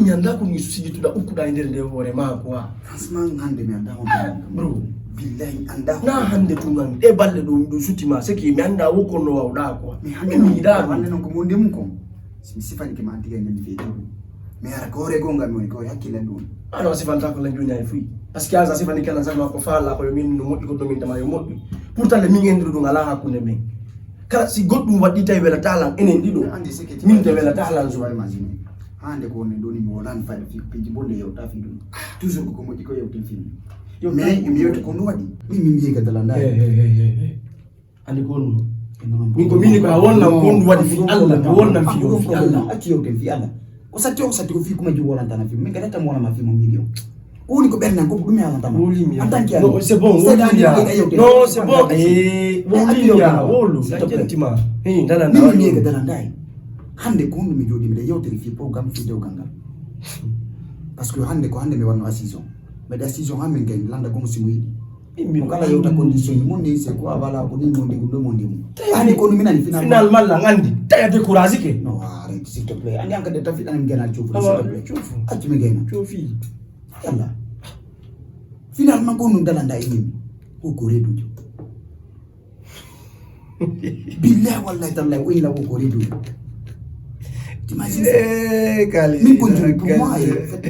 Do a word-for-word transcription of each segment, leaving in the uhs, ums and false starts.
Mi anndaa ko mi sijituɗa ukkuɗa e nder nde hoore maa quoi. Franchement, hannde mi anndaa honto. Ah, bro. Billahi, mi anndaa honto. Na hannde tun an, ɗe balɗe ɗo, ɗo sutima, c'est que mi anndaa wo kono wawɗa quoi. Mi hannde mi yiɗa ɗum. Hannde non ko monde mum kon. Si mi sifani ke ma an tigi en mi feetu. Mi ara ko hoore gonga mi woni ko hakkille ɗum. Ah, non, sifanta ko lan joni ay fuy. Parce que an sa sifani kala sa ko faala ko yo min no moƴƴi ko ɗo min tama yo moƴƴi. Pourtant le min endiru ɗum ala hakkunde men. Kala si goɗɗum waɗi tawi wela talan enen ɗiɗo. Min te wela talan so. Imagine. Hande ko woni ɗoni mi wolani fayda fi piji bonde yewta fi ɗum. Toujours ko moƴƴi ko yewten fi. Mais mi yewta ko no waɗi. Min min mbiye gadala ndari. Andi ko honno? Min ko min ko a wonna ko honɗum waɗi fi Allah, ko wonna fi o fi Allah. Acci yewten fi Allah. Ko satti o satti ko fi kuma ji wolantana fi min kadi tan wonama fi mo miliyon. Ko woni ko ɓernde an ko ɗum e alantama. En tant que ami. Non, c'est bon, woliya. Non, c'est bon. Eh, woliya, wolu. S'il te plaît. Jantima. Eh, dala ndai. Min mi ga dala ndai. Hande ko honɗum mi jooɗi mi da yewtere fi programme fi dewgal ngal. Parce que hande ko hande mi wanno assise on. Mais da assise on ha min kay landa gomo si mo yiɗi. Min kala yewta condition yi mun ni c'est quoi, voilà, ko ni mondi ɗum ɗo mondi mum. Ani ko ɗum minani final. Final malla ngandi taya découragé ke. Non, arrête s'il te plaît. Andi an kadi tafi ɗan gena cuufu s'il te plaît. Cuufu. Accu mi gena. Cuufi. Yalla. Finalement ko ɗum dalanda e min. Ko ko redujo. Billahi wallahi tallahi o ila wo ko redu. T'imagines ça? Eh, kali. Min ko jum pour moi,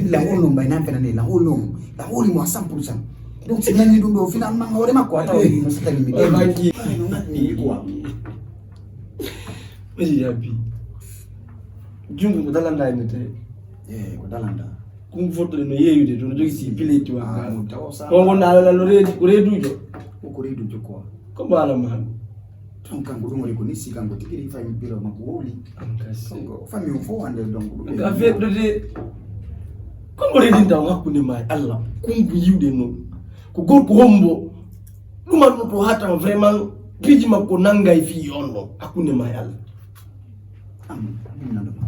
la whole long by nan fenane la whole long. La whole mo à cent pour cent. Donc si nani ɗum ɗo finalement hoore makko a tawa no satani mi. Banki. Ay no ngat ni quoi. Oji yabi. Jungo ko dalanda e nete. Eh, ko dalanda. Kum foto no yeyude to jogi si pileti wa. Ko wonda ala no redu ko redujo. Ko ko redujo quoi. Ko bala man. Ton kanko ɗum waɗi ko ni si kanko tigi ri fami biro makko wowli. Kanko fami o fof hande donc ɗum. Ka feɗɗo de. Ko mo redinta o hakkunde ma e Allah. Kungu yiwde noon. Ko gorko hombo. Ɗum anno to hatan vraiment piiji makko nangay fii on ɗo hakkunde ma e Allah.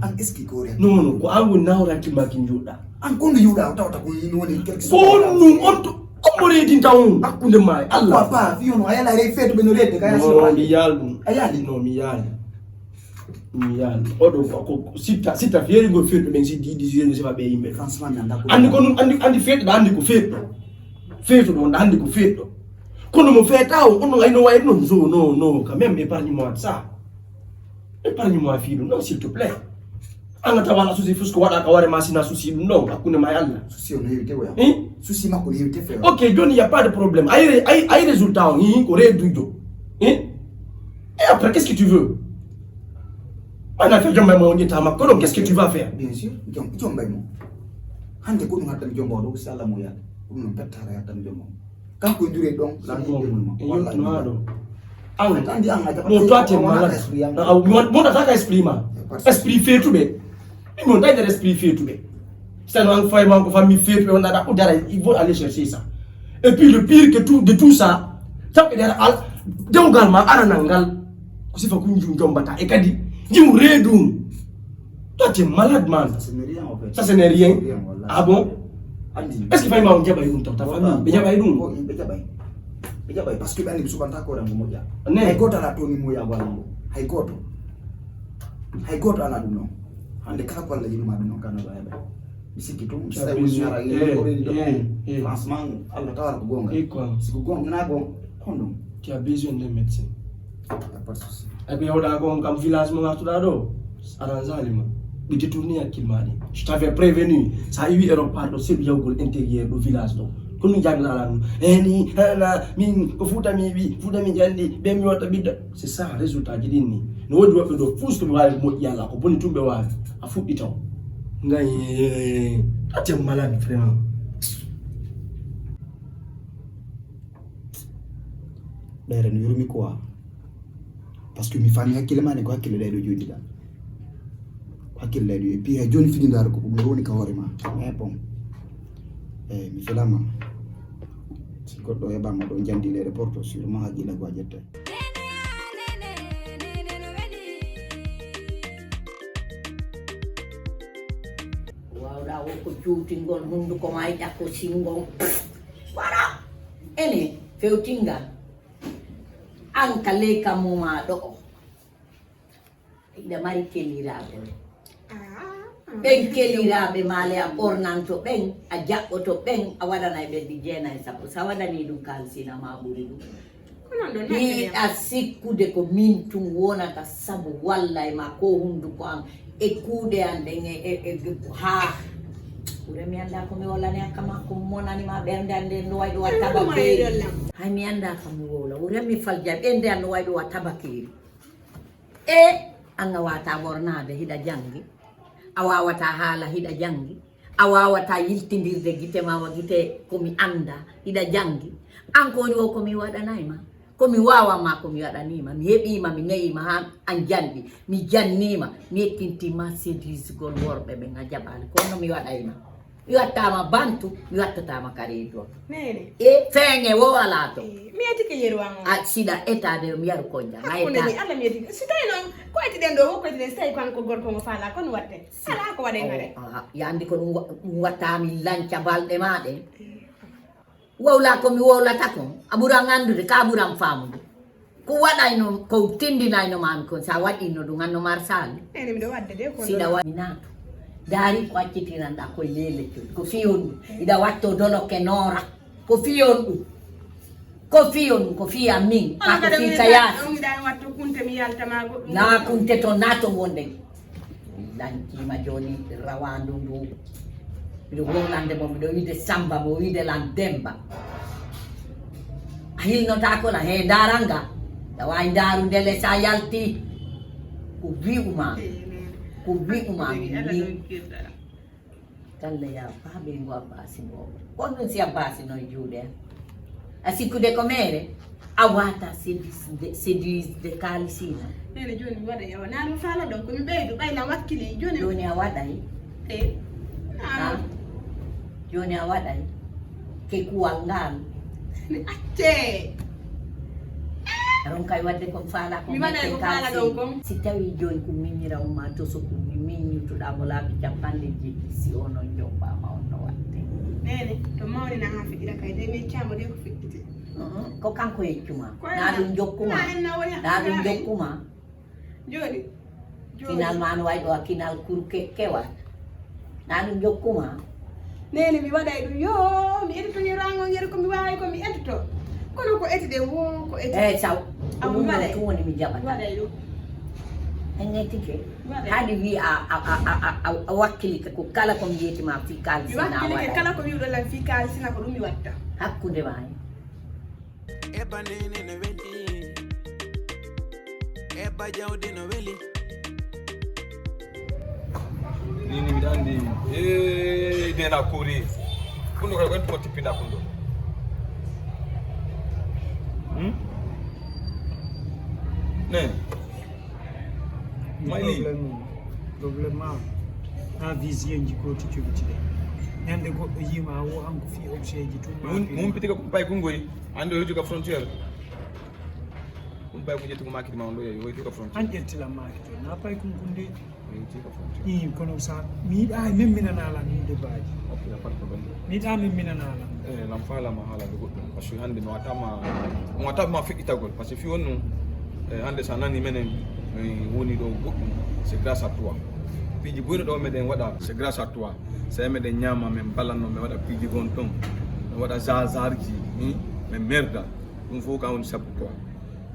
An est-ce que ko ren? Non non ko an woni nawra hakkille ma ki njoɗa. An ko ndu yuɗa o tawta ko yino woni quelque chose. Ko on ɗum on to. Ombo reedinta on hakkunde ma e Allah. Papa fi on a yala re fetu be no rete kaya. Non mi yaal ɗum. A yaali? Non mi yaali. Mi yaali. Oɗo ko sitta sitta fiyeri go fetu ɓen si didi zero si fa ɓe yimɓe. Franchement mi anda ko. Andi ko ɗum andi andi fetu da andi ko fetu. Fetu ɗo da andi ko fetu. Kono mo feta o on ay no way non zo non non quand même épargne moi ça. Épargne moi fii ɗum non s'il te plaît. An a tawa a souci fus ko waɗa ka ware ma sina souci ɗum non hakkunde ma e Allah. Souci on heewi tewoya. Hein? Souci makko no heewi tefe. Ok joni y a pas de problème ay ay ay résultat on hi ko redujo. Hein? Et après qu'est-ce que tu veux? Ana fe jombay mo on ƴetta makko ɗon qu'est-ce que tu vas faire? Bien sûr jom jombay mo. Hande ko ɗum hattami jombo ɗo si Allah mo yaade. Ɗum non pettara hattami jombo. Kanko jure ɗon la yimɓe mum. Walla ɗo. An andi an a jaɓa. Non toi t'es malade. Mon attaque esprit ma. Esprit fetuɓe. Min mon tawi nder esprit fetuɓe. Sano an fay man ko fammi fetuɓe wonda da ko dara il faut aller chercher ça. Et puis le pire que tout de tout ça. Taw ɓe dara al dewgal ma aranal ngal. Ko sifa kun jum jombata e kadi jum reedum. Toi t'es malade man. Ça c'est ne rien en fait. Ça c'est ne rien. Ah bon? Andi est-ce que fayma on jaɓay ɗum tawta famille ɓe jaɓay ɗum? Ɓe jaɓay. Ɓe jaɓay parce que ɓe andi ɓe suɓanta ko rango moƴƴa. Hay goto ala toni moya wala mo hay goto. Hay goto ala ɗum non. Hande kala ko Allah yiɗuma ɗum non kana ɗo heɓa. Mi sikki tum si tawi woni nara yimɓe ko ɓeydi ɗo. Franchement Allah tawata ko gonga. Siko gonga na gonga. Honɗum? Tu as besoin d'un médecin. Pas de souci. Ay ko yawɗa ko on kam village mo ngartuɗa ɗo. Aran zalima. Ɓe détourné hakkille ma ɗi. Je t'avais prévenu. Sa iwi aéroport ɗo seeɗu yawgol intérieur ɗo village ɗo. Ko min jagla ala ɗum. Eni hana min ko fuuta mi wi fuuta mi jandi ɓe mi watta ɓidda. C'est ça résultat ji ɗin ni. No wodi woɓɓe ɗo fus ko ɓe wawi moƴƴi ala ko boni tum ɓe wawi. A fuɗɗi taw. Ngay atem malade vraiment. Ɓeyre no yurmi quoi. Parce que mi fami hakkille ma ne ko hakkille ɗe ɗo joɗiɗa. Ko hakkille ɗe ɗo et puis hay joni fijindare ko ɗum woni ka hoore ma. Mais bon. Eyyi mi felama. Si goɗɗo heɓama ɗo jandi les reportes sur ma haqqille ko a ƴetta. Wawɗa wonko juutingol hunduko ma e ƴakko singol. Wala ene fewtingal. An ka ley kammu ma ɗo'o. Hiɗa mari keliraaɓe. Ah. Ɓen keliraaɓe maale a ɓornanto ɓen, a jaɓɓoto ɓen, a waɗanay ɓen ɗi jeenay sappo. Sa waɗanii ɗum kaalisi na ma ɓuri ɗum. Ko non ɗon hiɗa sikkude ko min tun wonata sabu wallay ma ko hunduko an e kuuɗe an ɗen e, e, e, e haa ɓure mi annda ko mi wolani an kama ko monani ma ɓernde an nden no way ɗo wa tabakeeri. Hay mi annda kam mi wowla ɓure mi falja ɓernde an no way ɗo wa tabakeeri. E an a wata ɓornaade hiɗa janngi, a wawata haala hiɗa janngi, a wawata yiltindirde gite ma wa gite ko mi annda hiɗa janngi. An ko woni o ko mi waɗanay ma, ko mi wawa ma ko mi waɗani ma, mi heɓi ma, mi ne'i ma ha an janɗi, mi janni ma, mi ekkinti ma sedisgol worɓe ɓen a jaɓali, ko no mi waɗay ma. Mi wattama bantu, mi wattatama kare e dow. Nene. E feeñe wo ala to. Eh, mi etike yeru an o. A siɗa etade mi yaru konja. Ma hakkunde eta. Mi Allah mi etike. Si tawi noon ko etiɗen ɗo wo ko etiɗen si tawi ko an ko gorko mo faala ko no watte. Ala ko waɗen haɗe. Aha, yandi ko ɗum wa- ɗum wattami lanca balɗe ma ɗen. Eh. Wowla ko mi wowlata kon. A ɓuran andude ka ɓuran famude. Ko waɗayno ko tindinayno mami kon sa waɗino ɗum anno marsali. Ene miɗo wadde de ko siɗa waɗi naatu. Daari ko accitiranɗa koye lele coy ko fiyonɗu. Iɗa watto doloke noora ko fiyonɗu. Ko fiyon ko fiya min ako fi kayas. Miɗa watto kunte mi yaltama goɗɗum. Na kunte to nato wonde. Lancima joni rawandu ndu. Miɗo wowlande mo miɗo wiide samba mo wiide lan demba. A hilnotako la he daranga. Awa ndaru ndele sa yalti. Ko wi'uma. Ko wi'uma min. Talle ya baabe ngo abbasi ngo. Ko ɗum si abbasi noon juuɗe. A sikkude ko mere. A wata sedisde sedisde kalisina. Nene joni mi waɗa yawa nano fala ɗon komi ɓeydu ɓayla wakkili joni. Joni a waɗay. E nano. Joni a waɗay ke kuwal ngal. Mi acce. Aron kay wadde kon fala kon mi waɗay ko fala ɗon kon. Si tawi joni ko miñiraw ma to so ko miññutuɗa mo laabi capanɗe jeɗɗi si onon jombama on no watte. Nene to mawnina ha feƴƴira kay de mi accamo de ko feƴƴite. Ko kanko yeccuma na ɗum jokkuma. Na ɗum jokkuma. Joni. Kinal ma no way ɗo a kinal kuru kewa. Na ɗum jokkuma. Nene mi waɗay ɗum yo mi edito yerango yero ko mi wawi ko mi edito. Kono ko etide wo ko eti. Eyi saw. Aw mi waɗay ɗum woni mi jaɓata. Waɗay ɗum. En etike. Haɗi wi a a a a a wakkilike ko kala ko mi yetima fi kalisina waɗay. Kala ko wiwɗo lan fi kalisina ko ɗum mi watta. Hakkude ma. Eba nene no weli. Eba jawdi no weli. Nini miɗa andi. Eh, dena kuri. Kundo kala ko tippinda kundo. Hmm? Ne. Mayli. Problème ma ha vision ji goti cogiti de. Ñande goɗɗo yima wo hanko fi objet ji tum. Mun pitika ko pay kungoy. Ande o joga frontière. Kun bay ko ƴettugo makiri ma on ɗo yeeyi woyti ko frontier. An ƴettilan makiri na pay kun kunde. Woyti ko frontier. I kono sa mi yiɗa min minanalan min debaaji. Ok, y a pas de problème. Mi yiɗa min minanalan. Eh, lam faalama haalande goɗɗum parce que hannde mi watama mi watama feƴƴitagol parce que fi on non. Eh, hannde sa nani menen mi woni ɗo goɗɗum c'est grâce à toi. Piiji buyno ɗo meɗen waɗa c'est grâce à toi. Sa meɗen ñaama min balanno min waɗa piiji gon ton min waɗa zazarji min merda. Ɗum fof kam woni sabu quoi.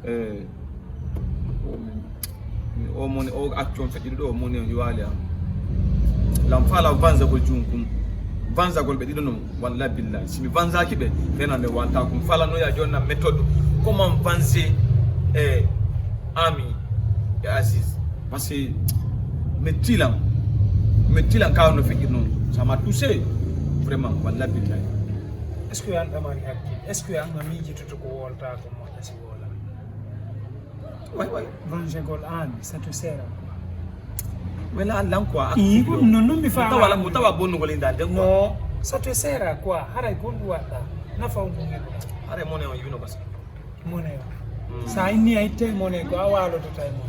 Eh, o moni o accu on feƴƴude ɗo o moni on yiwaali am. Lam faala vanzagol juum kum vanzagol ɓe ɗiɗo noon walla billahi si mi vanzaki ɓe fena nde walta kum fala noya jonna méthode comment vanze e ami e assise parce que mettilam mettilam kaw no feƴƴir noon ça m'a touché vraiment walla billahi. Est ce que an ɗamani hakkille est ce que an a miijitoto ko wolta ko moƴƴa si wola. Way way. Vengegol an ça te sert à quoi? Wela lan quoi. I ɗum non non mi faama tawa lan mo tawa bonnugol inda de quoi. Non ça te sert à quoi haray gonɗu waɗɗa nafa on ɗum heɓuɗa. Haray mone on yino basa. Mone on sa inni a itte mone ko a walodota e mone.